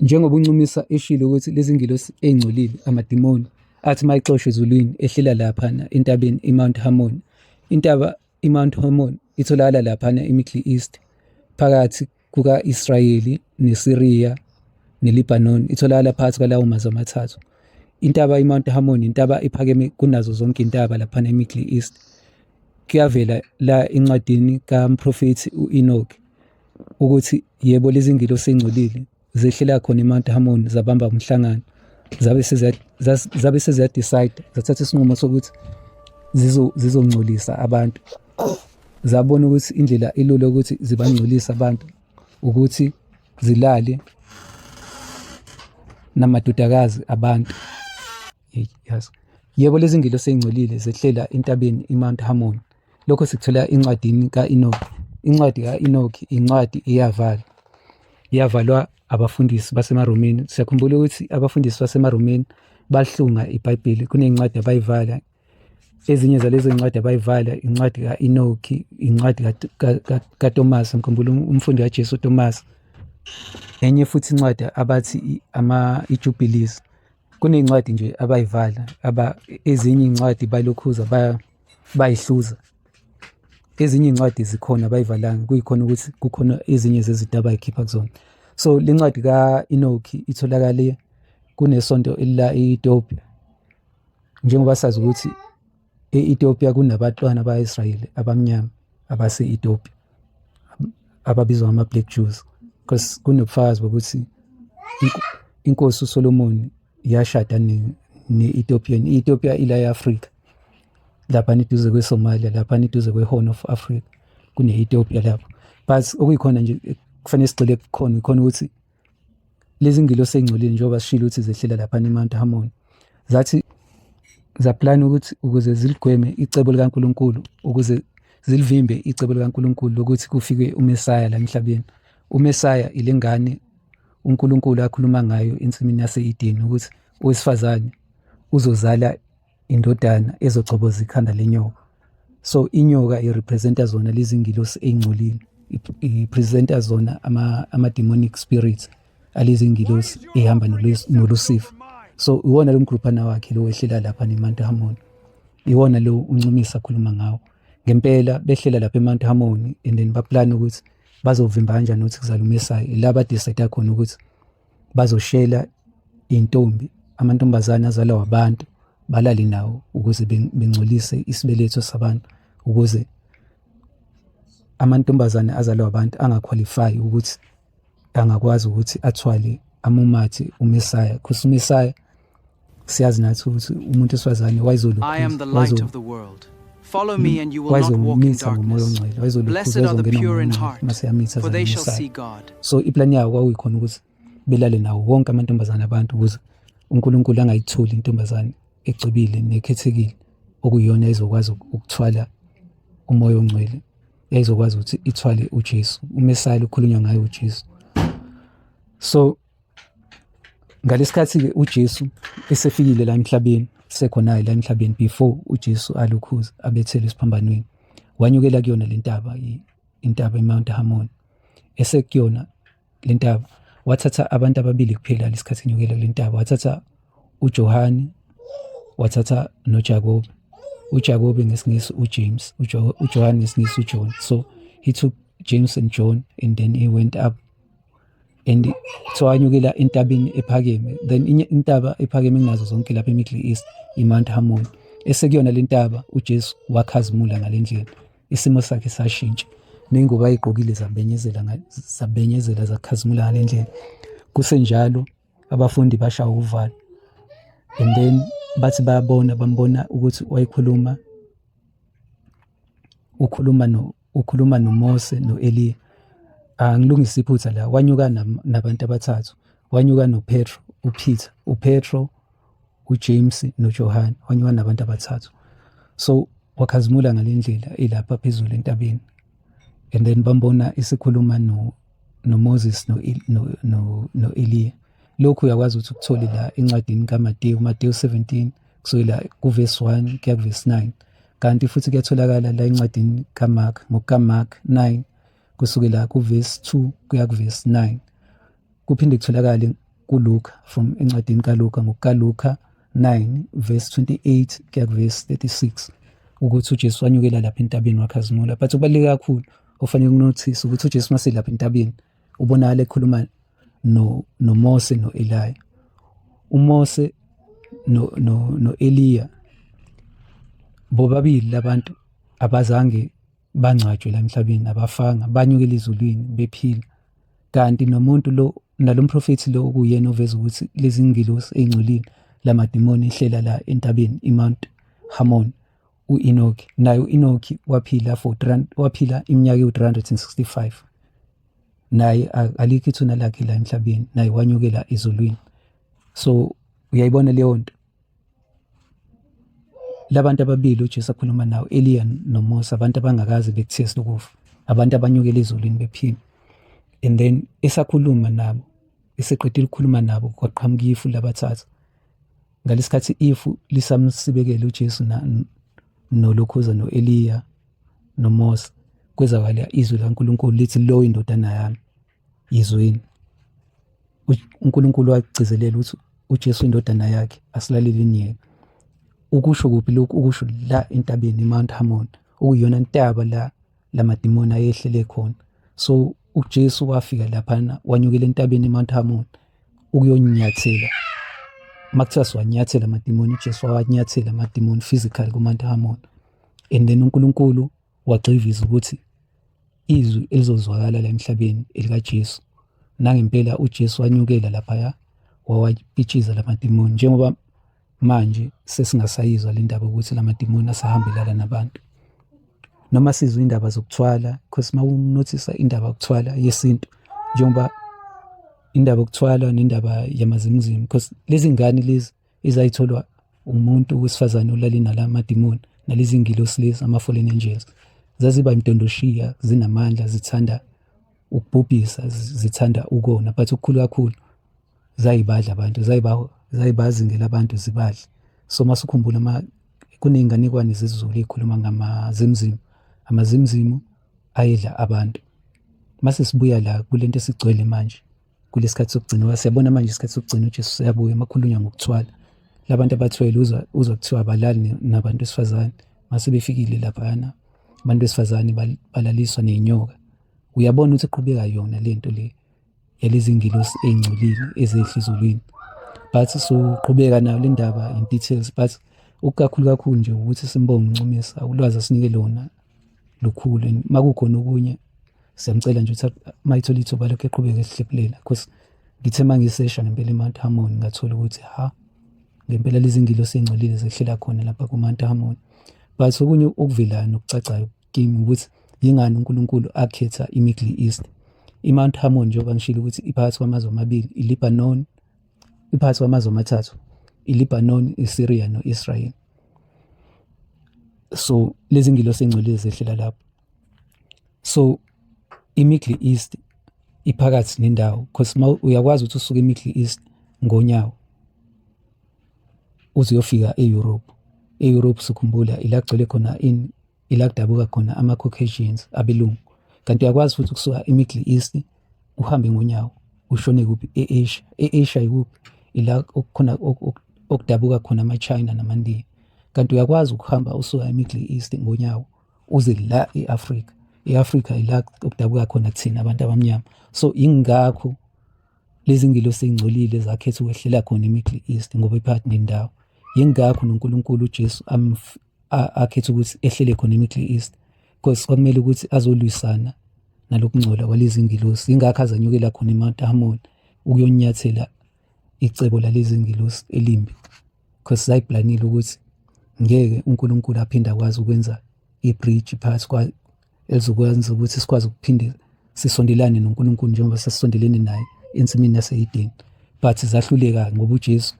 Njengoba uNcumisa eshilo ukuthi lezi ngilosi ey'ngcolile, amadimoni, athi uma exoshwa ezulwini ehlela laphana entabeni iMount Hermon. Intaba iMount Hermon itholakala laphana eMiddle East, phakathi kuka-Israyeli neSyria neLebanon, itholakala phakathi kwalawo mazwe amathathu. Intaba iMount Hermon intaba ephakeme kunazo zonke intaba laphana eMiddle East. Kuyavela la encwadini kamprofethi u-Enoch ukuthi yebo lezi ngilosi ey'ngcolile zehlela khona eMount Hermon, zabamba umhlangano, zabe seziya-decide, zathatha isinqumo sokuthi zizongcolisa abantu. Zabona ukuthi indlela elula ukuthi zibangcolise abantu ukuthi zilale namadodakazi abantu. Yes. Yebo, lezi ngilosi ey'ngcolile zehlela entabeni iMount Hermon. Lokho sikuthola encwadini ka-Enoch. Incwadi ka-Enoch incwadi iyavalwa. Iyavalwa abafundisi basemaRomeni. Siyakhumbula ukuthi abafundisi basemaRomeni bahlunga iBhayibheli, kuney'ncwadi abayivala. Ezinye zalezo ncwadi abayivala incwadi ka-Enoch, incwadi kaTomase, ngikhumbula umfundi kaJesu uTomase. Enye futhi incwadi abathi ama-iJubilees. Kuney'ncwadi nje abayivala, aba ezinye iy'ncwadi balokhuza bayihluza. Ezinye iy'ncwadi zikhona abayivalanga, kuyikhona ukuthi kukhona ezinye zezinto abay'khipha kuzona. So le ncwadi ka-Enoch itholakale kunesonto elila e-Ethiopia. Njengoba sazi ukuthi e-Ethiopia kunabatwana ba-Israyeli abamnyama abase-Ethiopia ababizwa ngama-Black Jews, because kunobufakazi bokuthi inkosi uSolomon yashada ne-Ethiopian. I-Ethiopia ila e-Afrika, laphana eduze kweSomalia, laphana eduze kwe-Horn of Africa, kune-Ethiopia lapho. But okuyikhona nje kufanele sigxile kukhona ikhona ukuthi lezi ngilosi ey'ngcolile, njengoba sishilo ukuthi zehlela laphana eMount Hermon, zathi zaplana ukuthi ukuze ziligweme icebo likaNkulunkulu, ukuze zilivimbe icebo likaNkulunkulu lokuthi kufike uMesaya la emhlabeni. UMesaya ilengane uNkulunkulu akhuluma ngayo ensimini yase-Edeni ukuthi owesifazane uzozala indodana ezochoboza ikhanda lenyoka. So inyoka irepresenta zona lezi ngilosi ey'ngcolile, ipresenta zona ama-demonic spirits alezi ngilosi ehamba noLucifer. So iwona lo mgruphana wakhe lo wehlela lapha neMount Hermon, iwona lo uNcumisa akhuluma ngawo. Ngempela behlela lapha eMount Hermon and then baplana ukuthi bazovimba kanjani ukuthi kuzala uMesaya. Ila badecide khona ukuthi bazoshela intombi, amantombazane azalwa wabantu, balale nawo ukuze bengcolise isibeletho sabantu, ukuze amantombazane azalwa abantu angaqualify ukuthi angakwazi ukuthi athwale amumathe uMesaya, because uMesaya siyazi nathi ukuthi umuntu wesifazane I am the light of the world. Follow me and you will not walk in wayezomitha ngomoya darkness. ongcwele, Blessed wayezolukhuza are the wayezongena pure ngomoya in ongcwele heart, mase yamitha for they shall zaMesaya. see God. So iplani yawo kwakuyikhona ukuthi belale nawo wonke amantombazane abantu ukuze uNkulunkulu angayitholi intombazane ecebile nekhethekile okuyiyona ezokwazi ukuthwala umoya ongcwele, yayizokwazi ukuthi ithwale uJesu, uMesaya okhulunywa ngaye uJesu. So ngalesikhathi-ke uJesu esefikile la emhlabeni, sekhona la emhlabeni before uJesu alokhuza abethelwe esiphambanweni, wanyukela kuyona le ntaba, intaba iMount Hermon. Esekuyona le ntaba wathatha abantu ababili kuphela lesikhathi enyukela kule ntaba, wathatha uJohane, wathatha noJakobe. uJakobe ngesiNgisi uJames, uJohane ngesiNgisi uJohn. So he took James and John and then he went up and so wanyukela entabeni ephakeme. Then intaba ephakeme kunazo zonke lapha eMiddle East iMount Hermon. Esekuyona le ntaba uJesu wakhazimula ngale ndlela, isimo sakhe sashintsha, ney'ngubo ayigqokile zabenyezela, zabenyezela zakhazimula ngale ndlela. Kusenjalo abafundi bashawa uvalo and then bathi bayabona, bambona ukuthi wayekhuluma, ukhuluma no ukhuluma noMose noEliya. Angilungise iphutha la, wanyuka nabantu abathathu, wanyuka noPetro, uPeter, uPetro, uJames noJohane, wanyuka nabantu abathathu. So wakhazimula ngale ndlela elapha phezulu entabeni and then bambona isikhuluma no noMoses no no noEliya. Lokhu uyakwazi ukuthi ukuthole la encwadini kaMateyu, Mateyu 17 kusukela kuverse 1 kuya kuverse 9. Kanti futhi kuyatholakala la encwadini kaMark, ngokukaMark 9 kusukela kuverse 2 kuya kuverse 9. Kuphinde kutholakale kuLuka, from encwadini kaLuka, ngokukaLuka 9 verse 28 kuya verse 36, ukuthi uJesu wanyukela lapha entabeni wakhazimula. But kubaluleke kakhulu ofanele ukunothisa ukuthi uJesu maselapha entabeni ubonakala ekhuluma no noMose noEliya. UMose no no noEliya bobabili labantu abazange bangcwatshwe la emhlabeni, abafanga, banyukela ezulwini bephila. Kanti nomuntu lo nalomprofethi lo okuyena oveza ukuthi lezi ngilosi ey'ngcolile lamadimoni ehlela la entabeni iMount Hermon, u-Enoki naye, u-Enoki waphila for waphila iminyaka ewu-365, naye alikho ithuna lakhe la emhlabeni, naye wanyukela ezulwini. So uyayibona leyo nto, labantu ababili uJesu akhuluma nawo, Eliya noMose, abantu abangakaze bekuthesta ukufa, abantu abanyukela ezulwini bephila. And then esakhuluma nabo, eseqedile ukukhuluma nabo, kwaqhamuka ifu labathatha. Ngalesikhathi ifu lisamsibekele uJesu nolokhuza no-Eliya noMose, kwezwakala izwi likaNkulunkulu lithi, "Lo indodana yami, yizweni." UNkulunkulu wagcizelela ukuthi uJesu indodana yakhe, asilaleleni yena. Ukusho kuphi lokhu? Ukusho la entabeni iMount Hermon, okuyiyona ntaba la lamadimoni ayehlele khona. So uJesu wafika laphana, wanyukela entabeni iMount Hermon ukuyonyathela. Makuthiwa siwanyathela amadimoni, uJesu wawanyathela amadimoni physical kuMount Hermon. And then uNkulunkulu wagxiviza ukuthi izwi elizozwakala la emhlabeni elikaJesu. Nangempela uJesu wanyukela laphaya, wawapitshiza lamadimoni, njengoba manje sesingasayizwa le ndaba ukuthi lamadimoni asahambelana nabantu, noma sizwe indaba zokuthwala, because uma unothisa indaba yokuthwala yesintu, njengoba indaba yokuthwala nendaba yamazimuzimu, because lezi ngane lezi ezayitholwa umuntu wesifazane olale nalamadimoni nalezi ngilosi lezi, ama-fallen angels, zaziba imdondoshiya, zinamandla, zithanda ukubhubhisa, zithanda ukona, but okukhulu kakhulu zayibadla abantu, zayibazingela abantu zibadle. So masukhumbula ma kuney'nganekwane zesiZulu ey'khuluma ngamazimzimu, amazimzimu ayedla abantu. Mase sibuya la kulento esigcwele manje kulesikhathi sokugcina, siyabona manje isikhathi sokugcina, uJesu useyabuya. Makhulunywa ngokuthwala, labantu abathwele uzwa kuthiwa abalali nabantu besifazane. Mase befikile laphayana abantu besifazane balaliswa ney'nyoka. Uyabona ukuthi iqhubeka yona lento le yalezi ngilosi ey'ngcolile ezehla ezulwini. But soqhubeka nayo le ndaba in details, but okukakhulu kakhulu nje ukuthi simbonge uNcumisa, ulwazi asinike lona lukhulu, and makukhona okunye siyamcela nje ukuthi mayithola ithuba lokhu eqhubeke esihlephulela, because ngithe uma ngisesha ngempela eMount Hermon ngathola ukuthi ha, ngempela lezi ngilosi ey'ngcolile zehlela khona lapha ku-Mount Hermon. But okunye okuvelayo nokucacayo kimi ukuthi yingani uNkulunkulu akhetha i-Middle East. I-Mount Hermon, njengoba ngishilo ukuthi iphakathi kwamazwe amabili, iLebanon, iphakathi kwamazwe amathathu, iLebanon, iSyria no-Israel. So lezi ngilosi ey'ngcolile zehlela lapho. So i-Middle East iphakathi nendawo, because uyakwazi ukuthi usuke e-Middle East ngonyawo uze uyofika e-Europe. E-Europe sikhumbula ila kugcwele khona ini, ila kudabuka khona ama-Caucasians, abelungu. Kanti uyakwazi futhi ukusuka e-Middle East uhambe ngonyawo ushone kuphi? E-Asia. E-Asia ikuphi? Ila okukhona okudabuka khona ama-China namaNdiya. Kanti uyakwazi ukuhamba usuka e-Middle East ngonyawo uze la e-Afrika. E-Afrika ila okudabuka khona thina abantu abamnyama. So ingakho lezi ngilosi ey'ngcolile zakhetha ukwehlela khona e-Middle East, ngoba iphakathi nendawo. Yingakho noNkulunkulu uJesu akhetha ukuthi ehlele khona e-Middle East, because kwakumele ukuthi azolwisana nalokungcola kwalezi ngilosi. Yingakho azanyukela khona eMount Hermon ukuyonyathela icebo lalezi ngilosi elimbi, because zayiplanile ukuthi ngeke uNkulunkulu aphinde akwazi ukwenza i-bridge phakathi kwa elizokwenza ukuthi sikwazi ukuphinde sisondelane noNkulunkulu njengoba sasisondelene naye ensimini yase-Eden. But zahluleka ngoba uJesu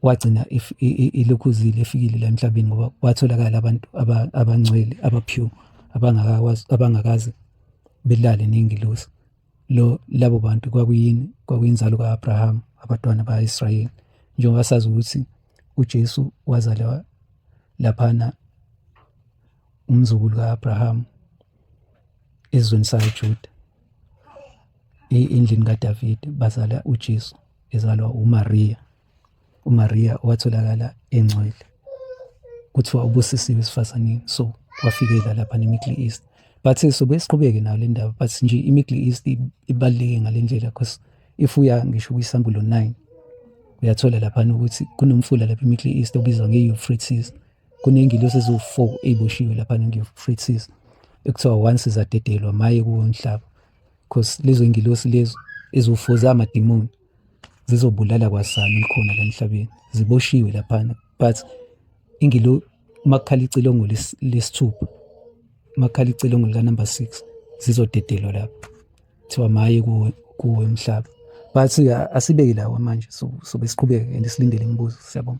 wagcina ilokhuzile efikile la emhlabeni, ngoba kwatholakala abantu abangcwele, aba-pure, abangakwazi, abangakaze belale ney'ngilosi. Lo labo bantu kwakuyini? Kwakuyinzalo ka-Abraham, abantwana ba-Israyeli, njengoba sazi ukuthi uJesu wazalwa laphana, umzukulu ka-Abraham, esizweni sakwaJuda, endlini kaDavide bazala uJesu. Ezalwa uMaria. UMaria watholakala engcwele, kuthiwa ubusisiwe esifazaneni, so wafikela lapha ne-Middle East. But sobe siqhubeke nayo le ndaba, but nje i-Middle East ibaluleke ngale ndlela because if uya ngisho kwisambulo 9, uyathola laphana ukuthi kunomfula lapha e-Middle East obizwa nge-Euphrates. Kuney'ngilosi eziwu-4 ey'boshiwe laphana nge-Euphrates, ekuthiwa once zadedelwa, maye kuwo umhlaba, because lezo y'ngilosi lezo eziwu-4 zamadimoni, zizobulala kwasani elikhona la emhlabeni. Ziboshiwe laphana, but ingilo makukhala icilongo lesithupha, makukhala icilongo lika-number 6, zizodedelwa lapho, kuthiwa maye kuwe umhlaba. But asibeke lawa manje, so sobe siqhubeke and silindele imibuzo. Siyabonga.